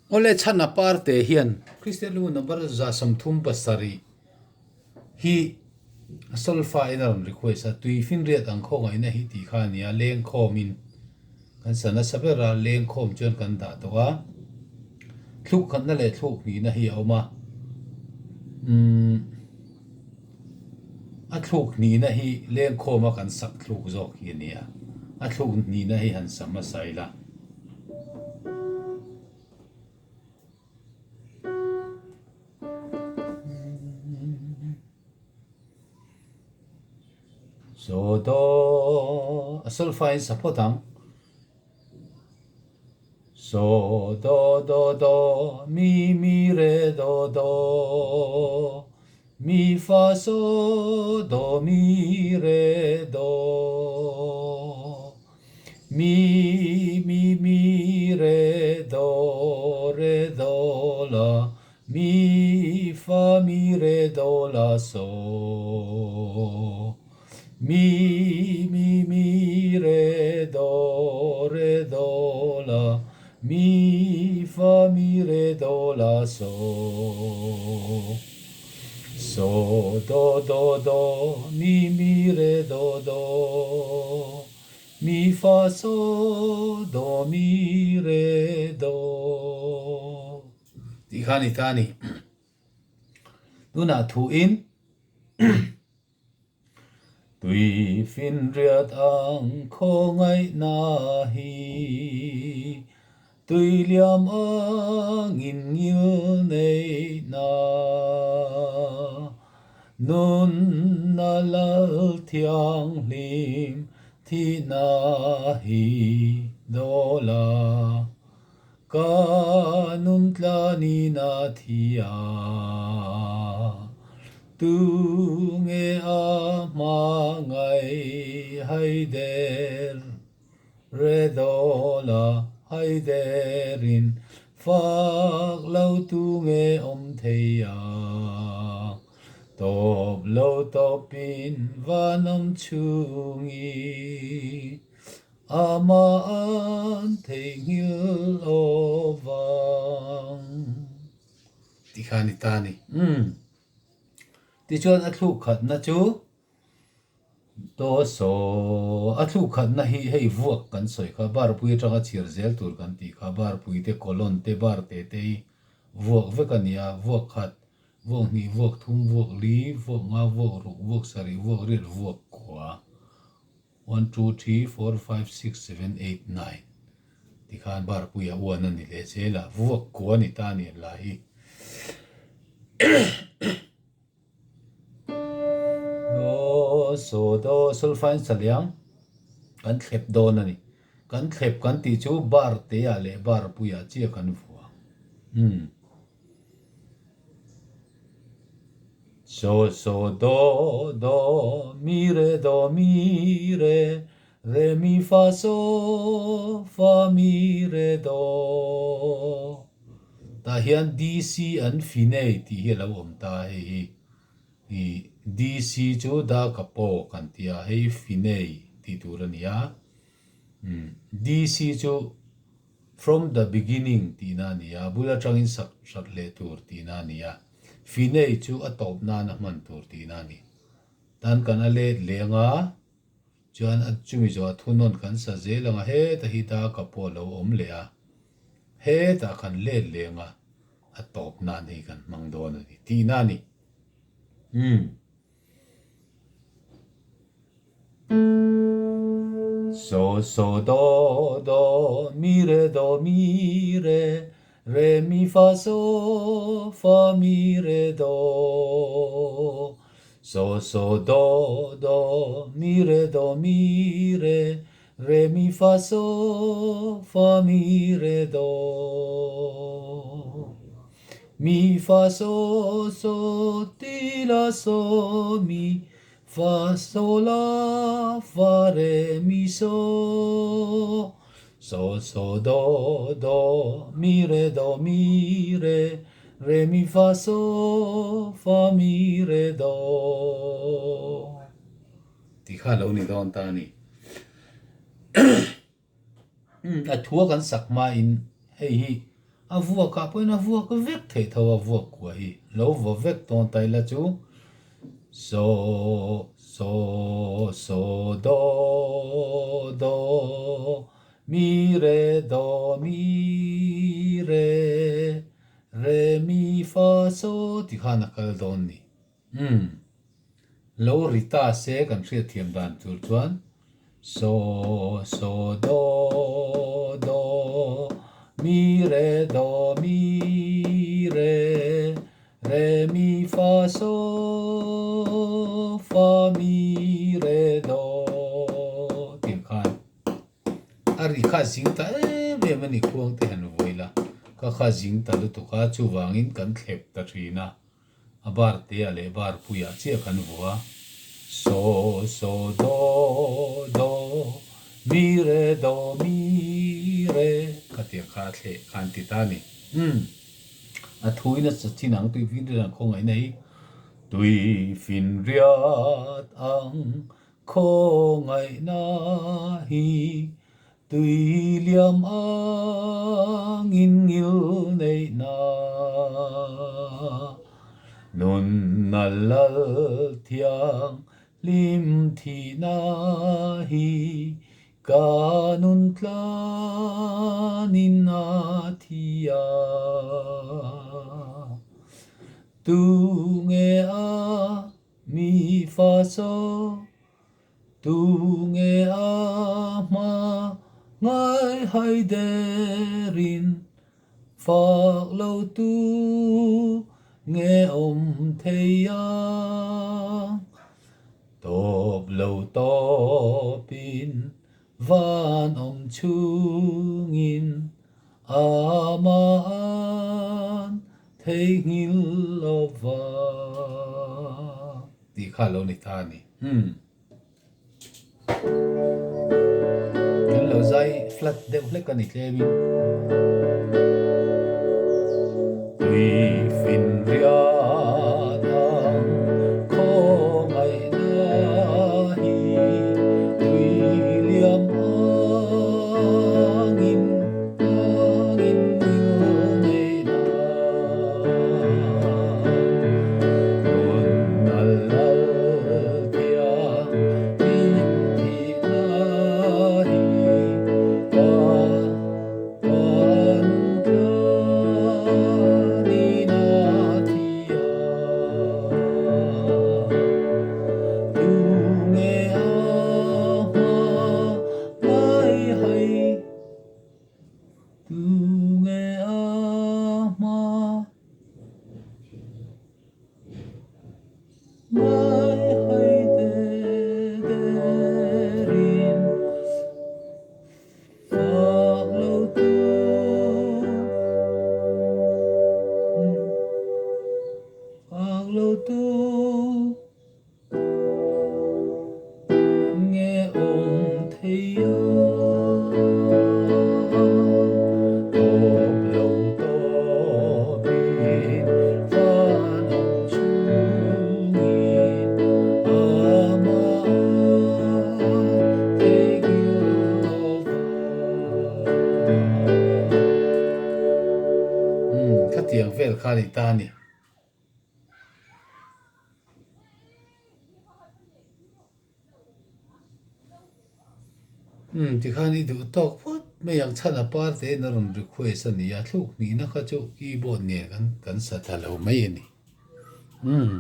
Awle chhan a parte hian Kristian lu number 37 hi solfa in a rawn request a, tui finriat ang khawngaihna hi tih kha a nia, lengkhawmin kan sa nasa ber a, lengkhawm chuan kan dah tawh a, thluk khatna leh thluk hnihna hi a awm a, umm a thluk hnihna hi lengkhawma kan sak thluk zawk hi a nia, a thluk hnihna hi han sa hmasa ila. So do a solfa in sa phawt ang. So do do do mi mi re do do mi fa so do mi re do. Mi mi mi re do re do la mi fa mi re do la so Mi mi mi re do re do la mi fa mi re do la so So do do do mi mi re do do mi fa so do mi re do tih kha a ni ta a ni. Tunah thuin Tui finriat ang khawngaihna hi Tui liam angin ngil neihna Nunna lal thianghlim thihna hi dawla Ka nun tlanin a thi a, tunge a hmangaih haider re dawla haiderin fak lo tunge awm thei a, tawp lo tawpin van awm chhungi. Amah an theihnghilh aw vang tih kha a ni ta a ni. Umm. Tichuan a thluk khatna chu Tawsaw a thluk khatna hi hei vuak kan sawi kha barpui atanga chhiar zel tur kan tih kha barpui te colon te bar te te hi vuak vek a ni a, vuak khat, vuak hnih, vuak thum, vuak li, vuak nga, vuak ruk, vuak sarih, vuak riat, vuak kua. One two three four five six seven eight nine tikhan barpuia uan a ni leh zel a, vuak kua a ni ta a ni an la hi. Do so do solfain saliang kan thlep dawn a ni. Kan thlep kan tih chu bar te ah leh barpuia chiah kan vuah ang. Umm. So so do do mi re do mi re re mi fa so fa mi re do. Tah hian DC an fi nei tih hi a lo awm ta a hei hi. I DC chu da ka paw kan ti a, hei fi nei tih tur a ni a. DC chu From the beginning tihna a ni a, bul atangin sak hrat leh tur tihna a ni a, finei chu a tawp nana hman tur tihna a ni. Tan kan a let leng a, chuan a chumi zawh a thunawn kan sa zel ang a, heta hi ta ka pawh a lo awm leh a, hetah kan let leng a, a tawp nan hei kan hmang dawn a ni tihna a ni. Umm. So so do do mi re do mi re re mi fa so fa mi re do So so do do mi re do mi re re mi fa so fa mi re do Mi fa so so ti la so mi fa so la fa re mi so So so do do mi re do mi re re mi fa so fa mi re do Tih kha a lo ni dawn ta a ni. A thua kan sak hmain hei hi. A vuakah pawhin a vuak vek theih tho a vuak kua hi. Lo vaw vek dawn ta ila chu So so so do do mi re do mi re re mi fa so ti khan a kal dawn ni. Umm. Lo ri ta se kan hriatthiam dan tur chuan so so do do mi re do mi re re mi fa so fa mi re do tih khan a ri kha zing ta em em a ni khuang te han vawi la ka kha zing ta lutuk a chuvangin kan thlep ta thin a. A bar te ah leh bar pui ah chiah kan vuah a, So so do do mi re do mi re kha tiang kha a thleh kha an ti ta a ni. Umm a thuin a chin ang tui finriat ang khawngaihna hi tui finriat ang khawngaihna hi Tui liam angin ngil neihna nun a lal thiang hlim thihna hi ka nun tlanin a thi a. Tunge a mi fa saw Tunge a hma ngai hai derin fak lo tu nge awm thei ang. Tawp lo tawpin van awm chungin Ama'n theihnghilh lova. Tih kha lo ni ta a ni. Umm. Kan lo zai flat deuh hlek a ni tlemin. Tui fin riat ang khawngaihna hi tui liam angin angin ngil neihna. Nun al lal thiang hlim thihna hi ka kan tlanin a thi a. Tunge a hma ngai hai Tunge a hma ngai hai te derin fak lo tu fak lo tu. Nge awm thei a, tawp lo tawpin van awm chungin amah theihnghilh lo va. Umm, khatiang vel kha a ni ta a ni. Umm tikhan i duh tawk phawt mai ang chhan a par te in a rawn request a ni a thluk hnihna kha chu keyboard nen kan kan sa thla lo mai a ni. Umm.